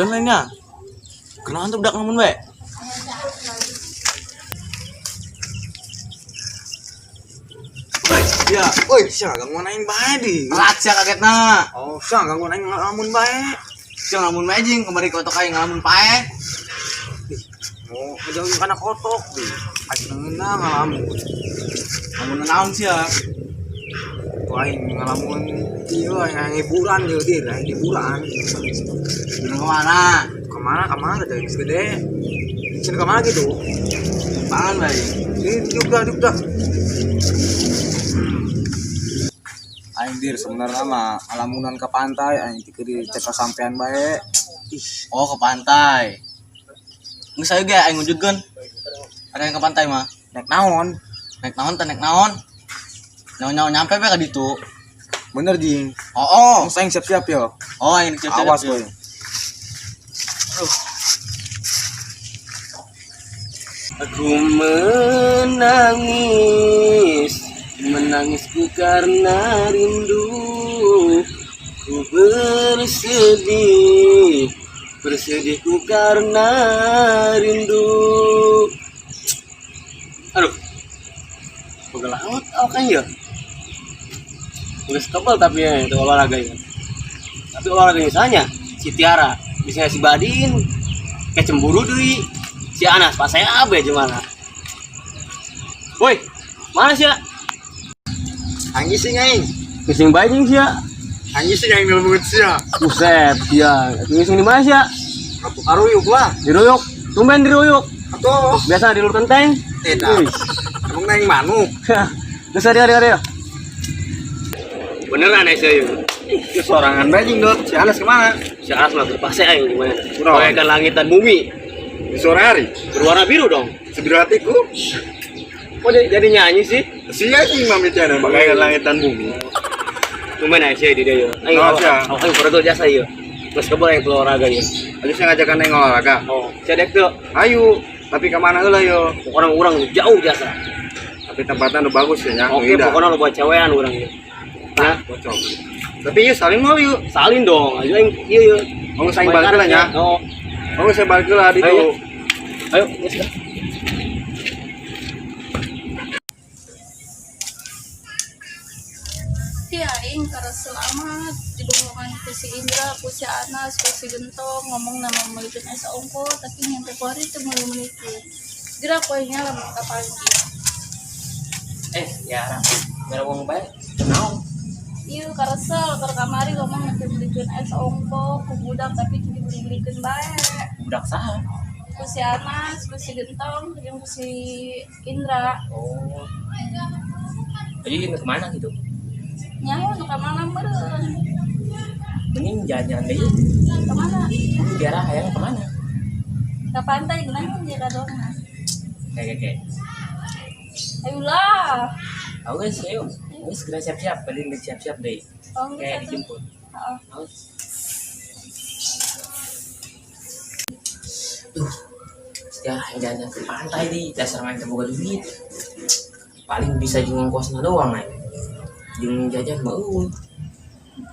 Hujan lainnya. Kenalan tuh budak ngelamun bae. Ya, Woi, sia gangguan aing bae di. telat sia kagetna. Oh, sia gangguan aing ngelamun bae. Sia ngelamun bae jing kembali kotok aing ngelamun pae. Mau ngejauhin kana kotok di. Aing ngeunah ngelamun. Ngelamun naon sia? Tuh aing ngelamun ieu aing hiburan ieu dir, aing hiburan. Gunung kemana? Kemana kemana dari geus gede. Sini kemana gitu? Pangan bae. Ini juga juga. Aing dir sebenarnya mah alamunan ke pantai aing ti di cek sampean bae. Oh, ke pantai. Geus ayo ge aing ngujudkeun. Ada yang ke pantai mah. Naik naon? Naik naon teh naik naon? Nyawa-nyawa nyampe bae ka ditu. Bener jing. Oh, oh. Langsung aing siap-siap yo. Oh, aing siap-siap. Awas boy. Aku menangis, menangisku karena rindu. Ku bersedih, bersedihku karena rindu. Aduh, pegel amat kan ya. Udah kebel tapi ya itu olahraganya. Tapi olahraganya misalnya si Tiara, misalnya si Badin, kayak cemburu deui. Si Anas, pas saya apa ya gimana? Woi, mana sih ya? Aing sih aing. Ngising bae jeung sia. Aing sih aing ngelamun sia. Buset, sia. Ngising di mana sia? Karuyuk lah. Diruyuk. Tumben diruyuk. Atuh. Biasa di lur kenteng. Eta. Emang aing manuk. Geus ada. Beneran ya saya. Itu sorangan bae jing dot. Si Anas kemana? Si Anas mah terpaksa aing gimana? Kunaon? Bagaikan langit dan bumi Di sore hari. berwarna biru dong. Sebiru hatiku. Kok dia jadi nyanyi sih? Si anjing mami tiana bagaikan langit dan bumi. Tumben aja di dia yo. Aing Naon sia? aing perlu jasa ieu. Geus kebel aing olahraga ieu. Ayo saya ngajakan aing olahraga. Oh, sia dek tuh. Ayo, tapi kemana heula yo? Pokoknya urang jauh jasa. Tapi tempatnya udah bagus ya, nya. Oke, Indah. pokoknya lo buat cewean urang ieu. Nah, Bocok. Tapi yuk saling mau yuk. salin dong. Ayo aing ieu ieu. Mau saing balik lah nya. Oh, Mau saya balik lah di Ayo. tuh. Ayo, geus dah. Ya, aing karena selamat dibohongan ku si Indra, ku si Anas, ku si Gentong ngomong nama melikeun es ongko tapi nyampe kuari teu meuli-meulikeun. Gerak poe nya lamun kapanggih. Ya, gara wong bae. Naon? Ieu karesel keur kamari ngomong teu meulikeun es ongko ku budak tapi teu dibeli-belikeun bae. Budak saha? Ku si Anas, ku si Gentong, jeung ku si Indra. Oh. Jadi kemana gitu? Nyaho nu ka mana meureun? Mending jalan-jalan deui. Ka mana? Tiara hayang kemana? Ka pantai geunaheun jeung kadonna. Kayak. Ayolah. Aku guys, ayo. Guys, segera siap-siap, paling siap-siap deh. Oh, Kayak geus atuh. dijemput. Heeh. Awas. Duh, sekarang jalan-jalan ke pantai di dasar main terbuka duit. Paling bisa jeung ongkosna doang, ay. Jeung jajan mah eueuh.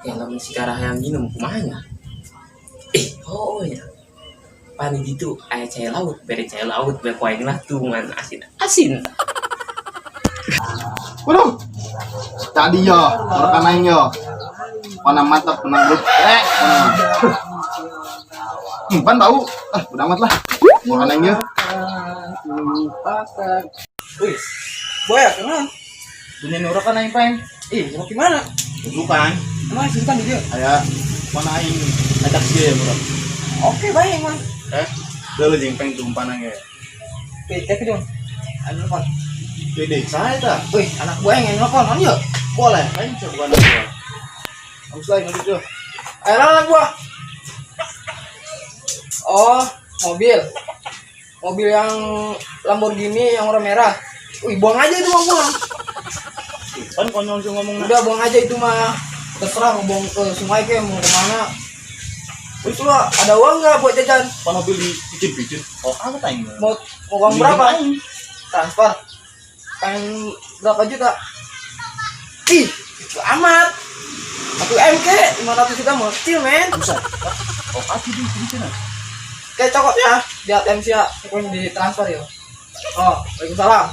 Ya lamun si Tiara hayang minum kumaha nya? Oh ya. Paling gitu aya cai laut, bere cai laut, bere ku aing lah tungan asin. Asin. Waduh. Tadi yo, rekan aing yo. Mana mantap menang lu. Pan bau. Ah, udah amat lah. Makan aing yo. Wih, boy, kenal. Dunia nurah kan aing paeng. Ih, mau gimana? Bukan. Emang sih kan dia. Aya mana aing ajak sih ya, murah. Oke, baik, Mang. Udah lu jeung peng tumpan aing. Oke, cek dong. Anu telepon. Dede, saya ta. Wih, anak gue yang nelfon, on yuk. Boleh, aing coba anak gua. Awas lah, lanjut yo. Ayo anak gua. Oh, mobil. Mobil yang Lamborghini yang warna merah. Wih, buang aja itu mah buang. Kan konyol sih ngomong. Udah buang aja itu mah. Terserah mau buang ke sungai ke mau kemana. Wih, itu lah, ada uang nggak buat jajan? Pan mobil di picit-picit. Oh, apa aing? Mau mau uang Beli berapa? aing. Transfer. Pengen berapa juta? Ih, itu amat. 1 M ke 500 juta mau kecil, men. Buset. Oh, atuh di sini. Kayak cokot ya, di ATM sia, pokoknya di transfer ya. Oh, waalaikumsalam.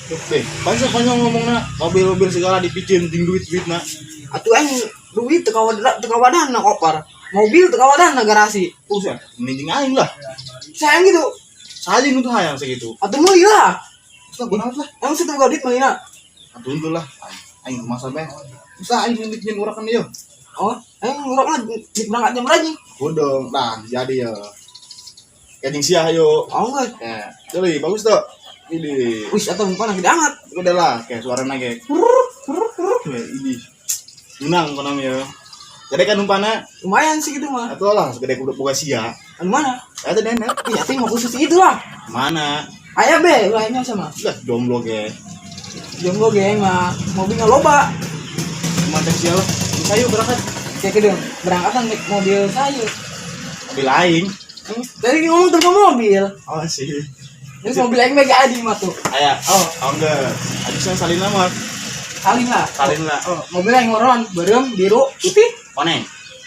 Deh, pansa konyol ngomongna mobil-mobil segala dipicin jeung duit-duitna. Atuh aing duit teu kawadan teu kawadahna kopar. Mobil teu kawadahna garasi. Usah, mending aing lah. Sayang gitu. Saja nu tuh hayang segitu. Atuh meuli lah. Terus lah, benar lah. Emang situ boga duit meulina. Atuh untung lah. Aing kumaha bae. Usah aing mending urakan ieu. Oh, aing ngurok lah berangkat jam berapa? Bodong. Nah, jadi ya. Kajing sia ayo. Oh enggak. Ya, jadi bagus tuh. Ini. Wih, atau muka lagi hangat. Udah lah, kayak suaranya kayak. Ini. Menang kono ya. Jadi kan umpana Lumayan sih gitu mah. atau lah segede kudu boga sia. Anu mana? Ada nenek. Iya, tapi mau khusus itu lah. Mana? Ayah be, lainnya sama. Lah jomblo ge. Jomblo ge mah, mobilnya loba. Mantap sia lah. Sayu berangkat. Kayak gitu, berangkatan naik mobil saya. Mobil aing. Tadi ngomong tentang mobil. Oh sih. Terus mobil aing bagi adi mah tuh. Aya. Oh. Oh enggak. Adi saya salin lah, Salin lah. Salin lah. Oh, mobil aing ngoron, berem, biru, putih. Koneng.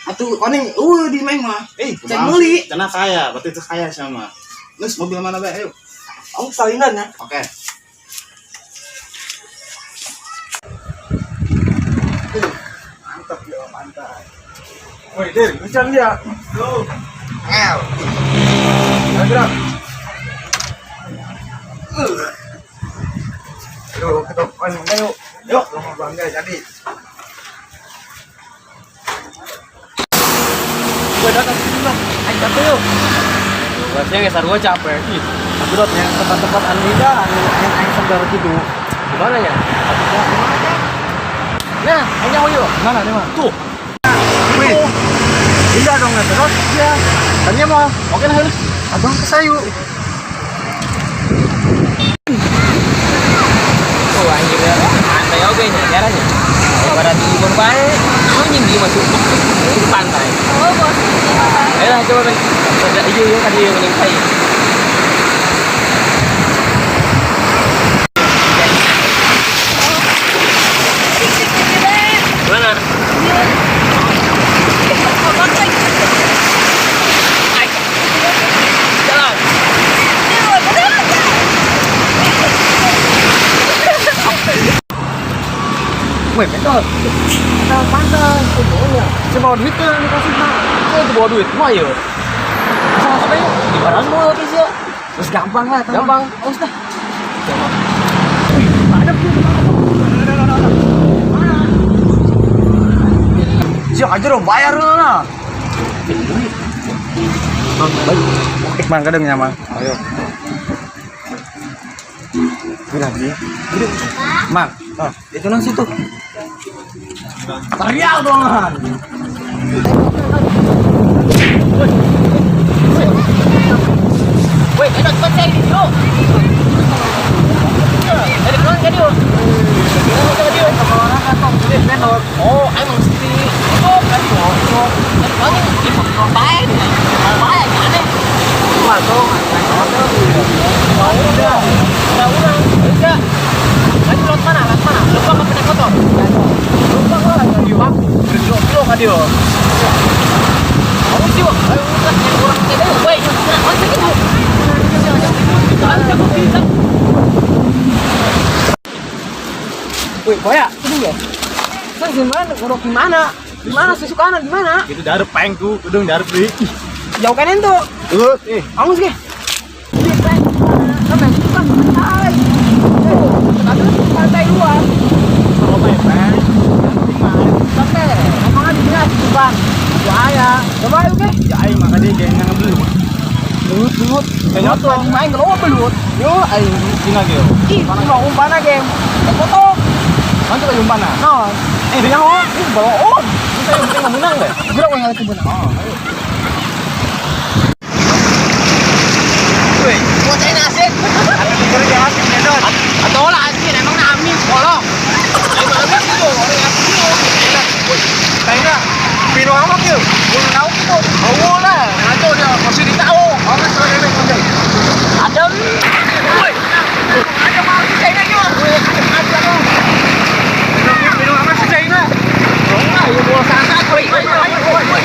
Atuh koneng, di main mah. Eh, Cek beli. Karena kaya, berarti itu kaya sama. Terus mobil mana be? Ayo. Oh, salinan ya. Oke. Mantap ya, mantap. Woi, Dir, hujan dia. Tuh. Ngel. Ayo, gerak. Yuk, kita ayo. Yuk, bangga jadi. Gue datang sini lah. Ayo capek yuk. Bahasanya nggak sarua capek. Ih, aku dot yang tempat-tempat anu indah, anu yang aing segar gitu. Gimana ya? Nah, aing nyaho yuk. Mana nih, Mang? Tuh. Wih. Indah dong ya, terus. Iya. Tanya mau. Oke lah, ayo. Abang ke sayu. Oh anjir ya. Pantai oke nya caranya. Daripada di Ibon bae, anjing di masuk di pantai. Oh, bos. Ayo lah coba ben. Iya iya tadi yang mending saya. Mana? Jalan. Woi, betul. Kita pantai. Saya bawa duit tuh dikasih mah. Kok itu bawa duit? Mau ayo. Sama sama yuk. Di barang mau sih ya. Terus gampang lah, teman. Gampang. Awas dah. Siap aja dong, bayar dulu lah. Mang kadang nya, Mang. Ayo. Gila, dia. Mang, itu nang situ. Teriak dong, Han. Woi, ayo cepat saya di yuk. Dari keluar kan yuk. Oh, emang mesti. Oh, kan yuk. Dari keluar di baik. Baik, aneh. Masuk, mau udah. Udah ulang. Enggak. Lagi lewat mana? Lewat mana? Lupa ke naik motor. Lupa kok lagi Pak. Berkilo-kilo kan dia. Kamu sih, Wak. Ayo udah yang orang teh. Woi, masuk itu. Wih, Boya, ini ya. Saya gimana? Ngurok di mana? Di mana susukana di mana? Itu darep peng tuh, gedung darep deui. Jauh kan itu. Tuh, eh. Angus ge. Di peng. Sama itu kan pantai. Tuh, pantai luar. Kalau main peng, penting mah. Oke, emangnya di sini ada depan. Bahaya. Coba yuk ge. Ya aing mah tadi kayaknya ngebelut. Belut, belut. Kayaknya Belut lagi main kalau belut. Yo aing Cina ge. Ih, mau umpana game. Foto. Mantu ka umpana. No. Eh, dia oh, ih baloon. Kita yang penting menang deh. Gerak yang lagi benar. Oh, ayo. Woi, bocah ini asik. Atau lah anjir, emang amis kolong. Emang amis itu, orang amis itu. Kayaknya pino amat yuk. Bulu nauk itu. Oh lah, ngaco dia masih ditahu. Orang sore ini Ada. Woi, ada mau si China juga. Ada ada. Pino amat si China. Oh, ayo bola santai. Woi, woi, woi, woi.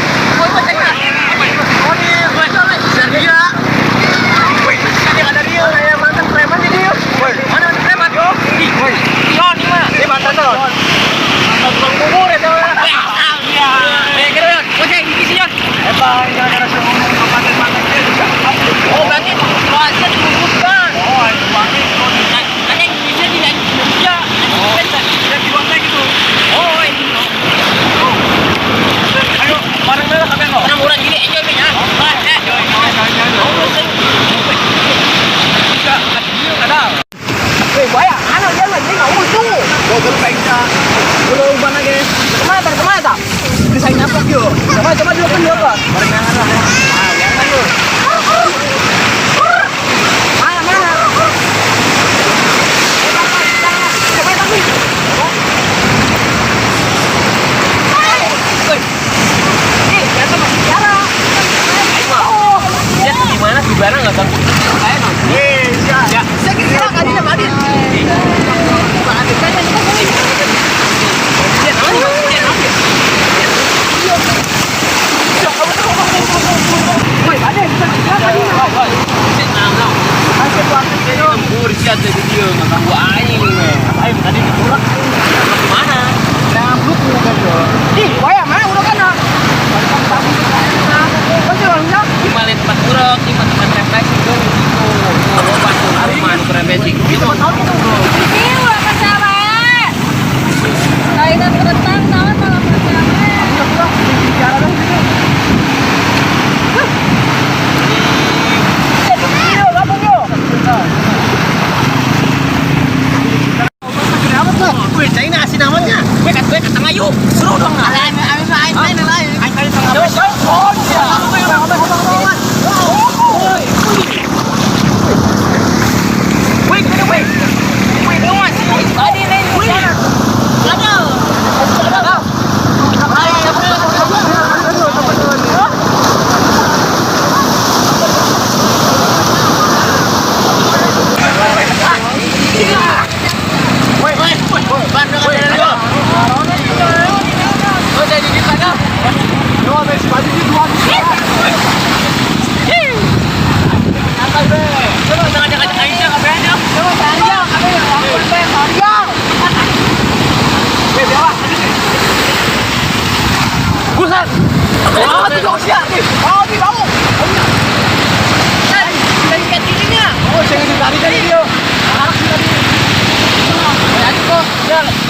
Lembur sia teh di dieu ngaganggu aing we. Aing tadi dikurang. Gimana? Nah, bluku kan yo. Ih, waya mana udah kan? Di mana tempat urek, di mana tempat refreshing tuh di situ. Tuh, loba tuh, rumah nu refreshing. Gitu. Ih, ulah percaya. Kainan renang naon malah percaya. Wih, cai na asin amatnya. Gue kat gue kata ngayu. Seru dong nah. Wih, kena wih. Wih, dong mas. Tadi nih, wih. Ada.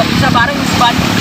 Bisa bareng di Bandung.